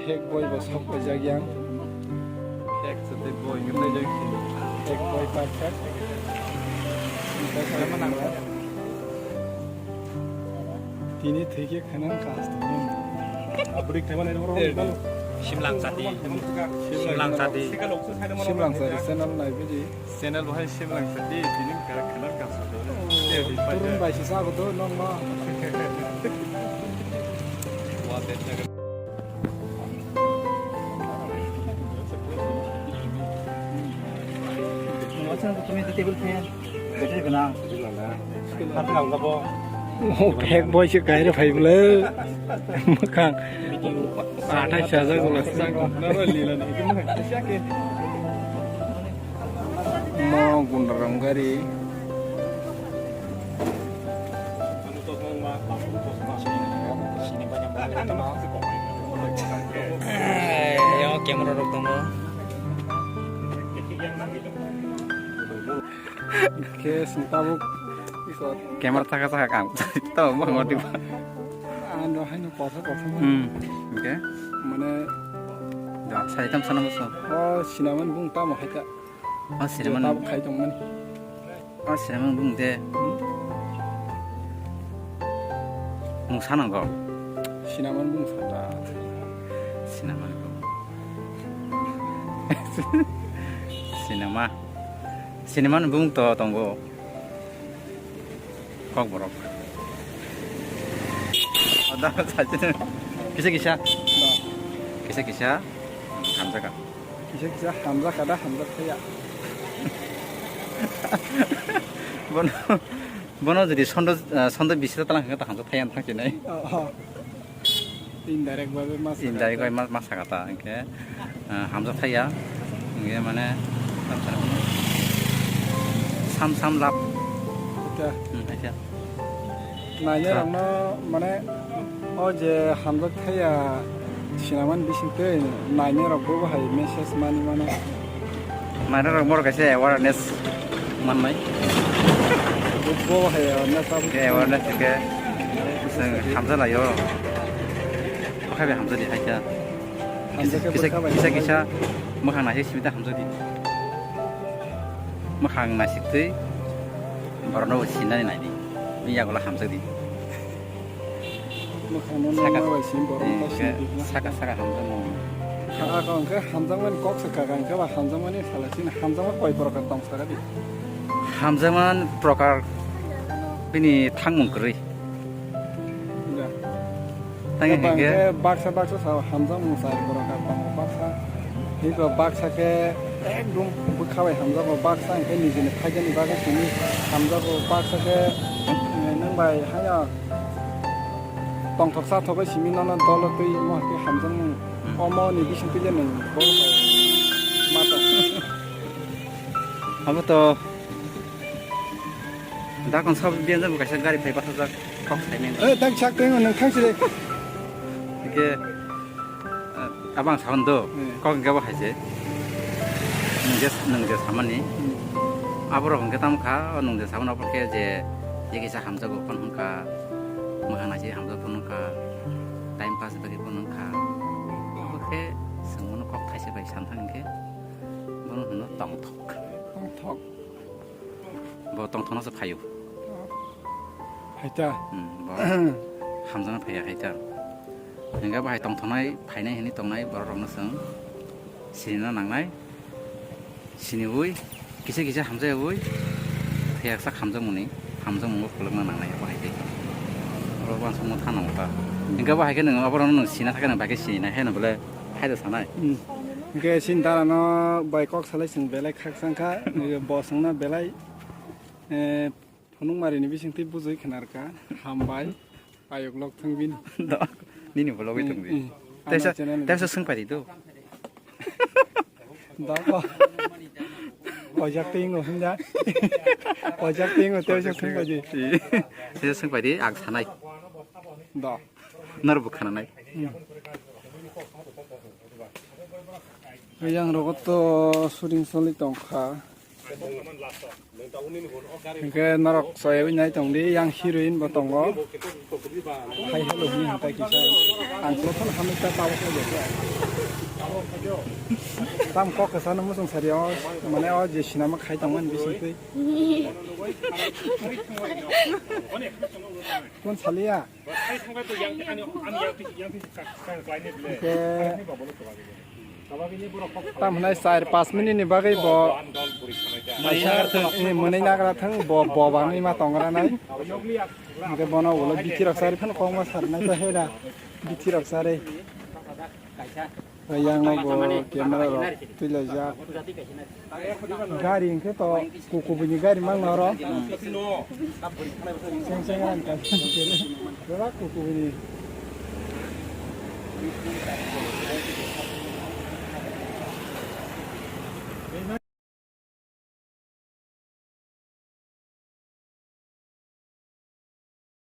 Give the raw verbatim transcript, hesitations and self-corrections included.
Ek boy bo sok paijak yang. Ek sate boy ngai jang si. Ek boy tak tak. Tini thwikhe khanan kas tongmani. Abrik thaiman ero. Simlang sati. Simlang sati. Simlang sati channel nai bidi. Channel bahai Simlang sati, tini karak karak kasu. Turun bai si sago to nong ma. Table fan, battery gwnang. O, bag boy se kaire phai bwle. Mwkhang. Athai sajak bwle. Mo gundrong gari. Yo camera rok tongo. Khe sini tabuk. Camera thaka thaka kang. Tamo bangor di. Ano haino kotha kotha. Hmm. Oke. Mane. Da, sai tam sana musu. O sinaman bung tamo haita. O sinaman. Tabuk khai tongmani. O sinaman bung de. Hmm. Mung sanango. Sinaman bung sata. Sinaman bung. Sinama. Sinaman bung to tongo. Kokborok. Ada saja. Kisa kisa. Kisa kisa. Hamjaka. Kisa kisa hamjaka da hamjak thaya. Bono, bono jodi sondo, eh, sondo bisita talang hwnkhe ta hamjak thaya thang sinai. Oh, oh. Indirect bai ma sa. Indirect bai ma, ma sakha ta, hwnkhe, ah, hamjak thaya, hwnkhe mane, sam sam lab. Acha. Hmm, acha. Naina rokno mane, o je hamjak thaya sinaman bising tei naina rok bo hai message mani mano. Mane rok moro kaisa awareness manmai. Bo hai awareness abo. Khe awareness khe chwng hamjalaio. Hakhe bai hamjadi haikha. Hamjakhe kisa, bwkha bai kisa, hamjadi. Kisa mwkhang naisik simi ta hamjadi. Mwkhang naisik twi borokno bo sinani naidi. Bini yagulo hamjakdi. Mwkhangno saka, nangma bai sini borok eh, ta sini khe bikla. Saka saka hamjakmung. Kha, ako hwnkhe hamjakmani kok se kaka hwnkhe ba hamjakmani sala sini hamjakma koi prokar tong saka di. Hamjakma prokar bini thangmung kwrwi. Ya. Tang ya hwnkhe bangkhe baksa baksa sa hamjakmung sa prokar tongo baksa. Hiko baksa khe ekdom bwkha bai hamjago baksa hwnkhe nijini phaikani bagwi sini hamjago baksa khe, eh, nwng bai haya. Tongthok chathok bai simi nono dolo twi omo hai khe hamjakmung. Hmm. Omo ni bising twi le nwng bo hai ma tong. Abo to dakon sab biyan jabo kaisa gari phai pathajak kok sai men. Eh, tak chak teng nwng thang sile. Ke, eh, abang saban do. Hmm. Kok hingke bo hai se. Nwng je, nwng je samani. Hmm. Aborok hingke tamo kha, o nwng je samani obo khe je, je kisa hamjago phone hwnka. Mwkhang naisik hamjak phunukha, time pass bagwi phunukha. Obo khe chwng bono kok thaisa bai santhang hinkhe bono hwno tongthok. Tongthok. Bo tongthokno se phaio. Phaita. Hmm, bo hamjakno phaiya khaita. Hingkhe bo hai tongthoknai phainai hinwi tongnai borok rokno chwng sinina nangnai. Siniwi, kisa kisa hamjaiwi, thayaksa hamjakmani, hamjakmungo khulukna nangnai, abo hai khe. Oro uansukmung thango ta. Hingke bo hai khe nwng oborokno nwng sina thangkhe nwng bai khe sini nai, haino bole hai da sanai. Hmm. Hingke sini darano bai kok salai chwng belai khakchang kha, bo swngna belai, eh, Phunukmarini bisingtwi bujui khnarkha, hambai, ayuk lok thung bini. Do, nini bo logwi thung di. Hmm, hmm. Teisa, ano channel ni teisa bising. Sung pai di do. Do, ko. Kojak twi ngo hwnja. Kojak twi ngo, teisa sung pai di. Teisa sung pai di, ang sanai. Do. Nor bo khananai. Hmm. Yang rogo to shooting soli tongkha. Hingke norok soyoi nai tongdi, yang heroine bo tongo. Hai hello hini hingke kisa. Ang prothom hamikta tabok khaijak. Tam kok kisa no musung sari o, mane o je sinama khai tongmani bising twi. Kun saliya? Hingke tam hwnai char pas minute ni bagwi bo kaisa, eh, mwnwi nagra thang, bo, bo bangwi ma tongra nai. Hingke bono ulo bithi rok sari phano kok ma sar nai ta hera bithi rok sari. Yang no bo camera rok twi laijak. Gari hingke to kuku bini gari mang noro. Seng seng ran ka. Jora kuku bini.